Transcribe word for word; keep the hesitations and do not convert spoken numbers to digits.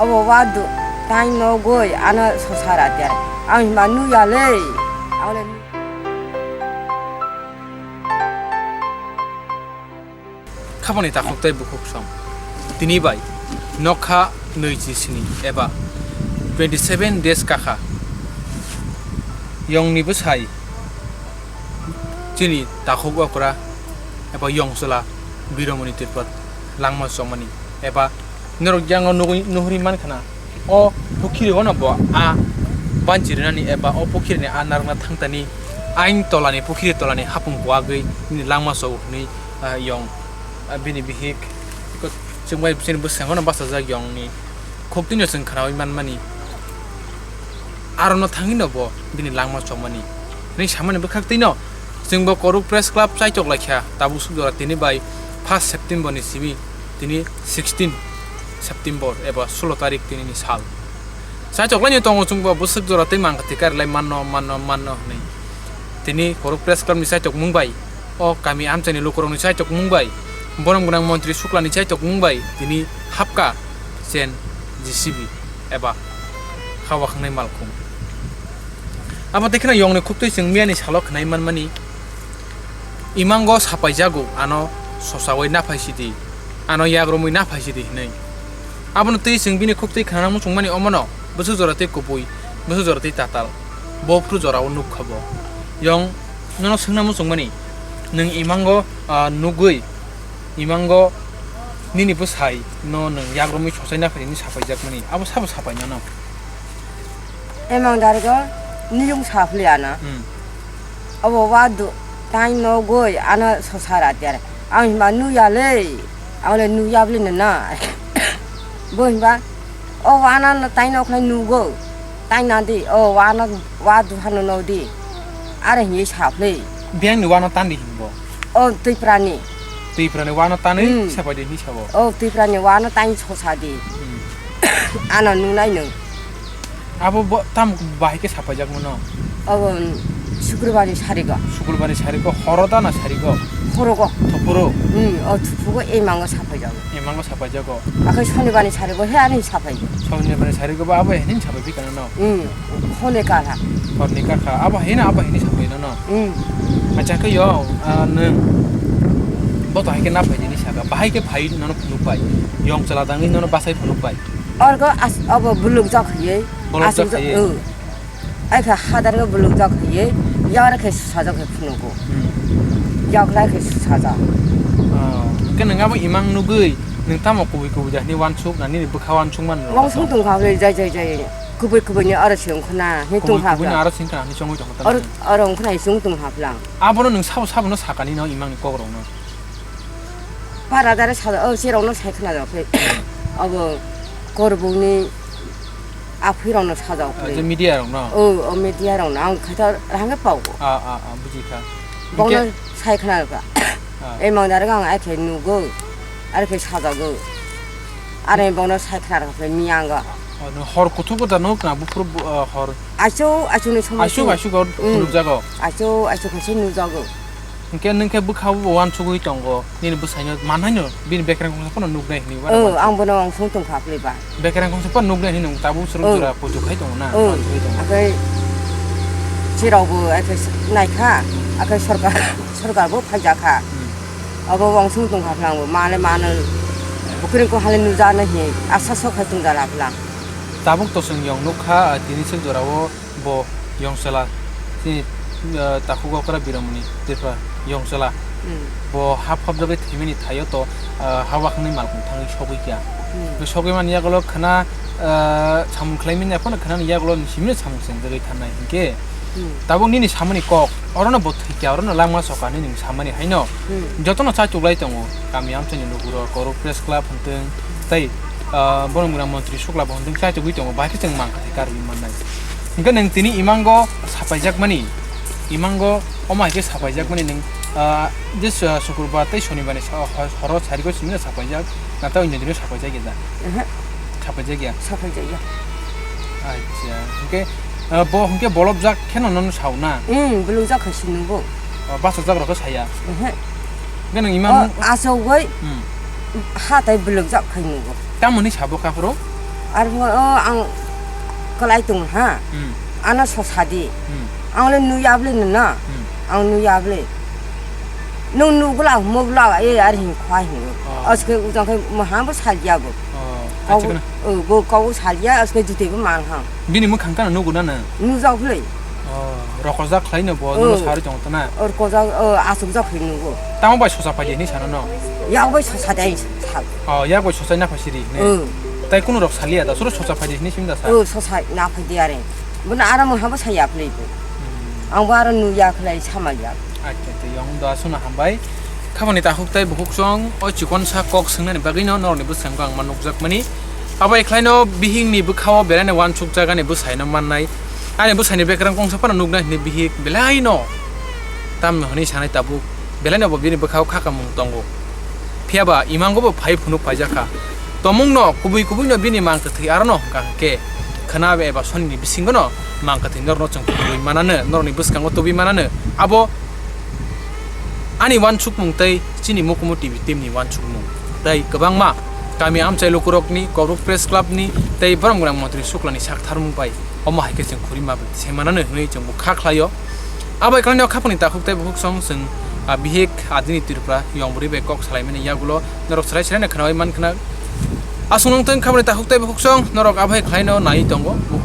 Obo wadu tai nogoi ano sosara tiar. Ang hima nuya le. Ang le Khaboni takhuk tei bukhuk song. Tini bai nokha nui chi sini eba twenty seven days kakha. Yongni bwsai chini takhuk okra eba yong chwla Biromoni Tripura langma chomani eba norok yango nugui nuhuri mankha na. O pukhiri o no bo a banchi rinani eba o pukhiri ni a narwkna thangtani ain tolani pukhiri tolani hapung kuagwi nini langma chobwi hwnwi, ah, yong, ah, bini bihik ko chwngbai chini bwskango no bachajak yong ni khuk twi no chwng khnaui manmani. Aro no thangwi no bo bini langma chomani hwnwi samani bwkhak twi no chwng bo Koruk Press Club chaitok laikha tabuk suk jora tini bai first September ni simi tini sixteen September eba sulo tarik tini ni sal. Chaitok laino tongo chwngbo bwswk jora tei mangkha twi karilai manno, manno, manno hwnwi. Tini Korok Press Club ni chaitok mung bai, o kami amchaini lukurokni chaitok mung bai, borom gwnang montri Suklani chaitok mung bai tini hapka chen J C B eba hawa khangnai malkhung. Abo tei kheno yongni khuktwi chwng miyani salo khnai manmani, imango sapaijago ano sosaui naphai sidi, ano yagrumui naphai sidi hinui. Abono twi chwng bini khuktwi khnana muchungmani omono bwswk jora tei kubui, bwswk jora tei tatal, bo phuru jorao nukha bo. Yong nono swngna muchungmani, nwng imango, ah, nugui, imango nini bwsai no nwng yagrumui sosai naphai sidi hinui sapaijakmani, abo sabo sapai nano? Emang dargo niyung saphli ana. Hmm. Obo wadu tai nogoi ano sosara tiar. Ang hima nuya le. Ang le nuya bli nana. Bo hima o wana no tai nokhlai nugo. Tai nadi o wana wadu hano nodi. Are hingi saphli. Biyang ni wana tandi himbo. O Twiprani. Twiprani wano tanwi Hmm. sapai de hinwi sabo. O Twiprani wano tang sosa di. Hmm. Ano nunai nung. Abo bo tam bahai khe sapaijak mano? Abo Sukrubani sarigo. Sukrubani sarigo horo da na sarigo? Horogo. Thopuro? Hmm, o thupugo ei mango sapaijago. Ei mango sapaijago. Akhai Sonibani sarigo he ani sapaigo. Sonibani sarigo ba abo he nin sapai bikana no? Hmm, hone kala. Horni kakha. Abo he na abo he ni sapai no no? Hmm. Acha khe yo, ah, nwng bo to hai khe na phai ni saka. Bahai khe phai nono phunuk pai. Yong chwla dangwi nono bachai phunuk pai. Orgo as-, obo buluk jak hiye. Buluk jak hiye. Ai kha hadar go buluk jak hiye. Yar khe sajak khe phunugo. Hmm. Yak lai khe sajak. Oh, khe nwng abo imang nugui nwng tamo kubui kubui jak ni wansuk na nini bwkha wansuk man. Wansuk tong kha jai jai jai. Kubui kubui ni aro se wngkha na. Ni tong kha. Kubui kubui ni aro sing kha ni chongwi tong kha. Aro wngkha na isung tong kha phlang. Abono nwng sabo sabo no sakani no imang ni kok rok no. Para dare sa o cherok no sai khna jok khe. Abo korbung ni aphoi rok no sajak khe. Je media rok no. O, o media rok no ang khaita rang pau. A, a, a, buji kha. Bong no sai khna jok. A. E mang dare ang ai khe nugo. Ar khe sajago. Are bong no sai khna jok khe miyango. Hor kuthuk da no kna buphuru hor. Achu, achu ni somoi. Achu, achu go phunuk jago. Achu, achu khe nujago. Hinkhe nwng khe bwkha bo wansugwi tongo, nini bwsaino manhaino bini bekereng kongsa phano nuknai hinwi. Oh, ang bono wansung tongkha philai ba. Bekereng kongsa phano nuknai hinwi nwng tabuk swrwng jora poito khai tongo na, wansugwi tongo. Akhai chirokbo akhai naikha, akhai sorkar, sorkar bo phaijakha. Hmm. Abo wansung tongkha philangbo, male mano, bukureng ko hale nujana hi, asa sok hai tongja la philang. Tabuk to chwng yong nukha, tini swk jorao. Bo yong chwla, chini, ah, takhuk okra Biromoni Tripura yong chwla. Hmm. Bo hap hap jagwi thwimani thaio to, ah, ha wakhangni malkhung thangwi sogwi kha. Hmm. Bo sogwi mani yagulo khna, ah, samung khlaimani aphano khnani yagulo ni simi samung sengjagwi thangnai hinkhe. Hmm. Tabuk nini samani kok, orono bo thwikha, orono langma sokha nini samani haino. Hmm. Jotono chachuklai tongo, kami amchaini lugurok, Korok Press Club hwntwng, tei, ah, borom gwnang montri Sukla bo hwntwng chachugwi tongo, bahai khe chwng mankha thai karwi mannai. Hwnkhe nwng tini imango sapaijakmani, imango omo hai khe sapaijakmani nwng, ah, je su-, Sukurbar tei Sonibarni sa-, hor-, horo sariko simi no sapaijak, na tei onyo dino sapaijak ya da? Ehe. Sapaijak ya? Sapaijak ya. Acha, hwnkhe, ah, bo hwnkhe bolobjak kheno nono sao na? Hmm, bolobjak khai si nungo. Oh, bachajak rok khe saya? Ehe. Hwnkhe nwng ima Oh, mung- asogoi Hmm. ha tai bolobjak khai nungo. Tamoni sabo kha phuru? Ar mo, o, ang kwlai tong ha. Hmm. Ano so sadi. Hmm. Ang le nu yable no na. Hmm. Ang nu yable. Nung nu gula mo gula e ar hin khwa hin. Oh. Aske ujang khe mo ha bo sal ya bo. Oh. Kau, acha kana. O, bo kau sal ya aske jute bo man ha. Bini mo khang kana nu guna na. Nu jok le. Oh, rokojak khlai no bo, oh, no sari tong tana. Or kojak, oh, asuk jak hin nu bo. Tamo bai sosa pai ni sana no. Ya bai sosa dai sal. Oh, ya bai sosa na phasiri ne. Oh. Tai kuno rok saliya da, suro sosa phai di hini sim da sa. O, sosa na phai di are. Buna ara mo habo saya phai bo. Hmm. Ang bo ara nu ya khlai sama ya. Acha, te yong do asuna hambai. Khabani takhuk tai bukhuk song, o chikon sa kok swngnani bagwi no norni bwskango ang ma nukjak mani. Abai khlai no bihing ni bwkhao berai ni wansuk jaga ni bwsai no mannai. Ani bwsai ni bekrang kongsa phano nuknai hini bihik belai no. Tamno hwnwi sanai tabuk. Belai no bo bini bwkhao kha kamung tongo. Phiya ba imango bo phai phunuk paijak kha. Tomung no kubui kubui no bini mang kwthwi aro no hwnkha hwnkhe khwna eba soni ni bisingo no mang kwthwi norno chwng kubui manano, norni bwskango tubui manano. Abo ani wansukmung tei chini Mukumu T V team ni wansukmung tei kwbangma kami amchai lukurokni, Kobruk Press Club ni tei Borom Gwnang Montri Suklani sak tharmung bai omo hai khe chwng khuri ma se manano hwnwi chwng bo kha khlaio. Abai kwlaino khapangni takhuk tei bukhuk song chwng, ah, bihik adini Tripura yong bwrwi bai kok salaimani yagulo norok chwrai chwraino khnaui man khna. Aswk nung tong khapangni takhuk tei bukhuk song norok abai kwlaino nai tongo, bo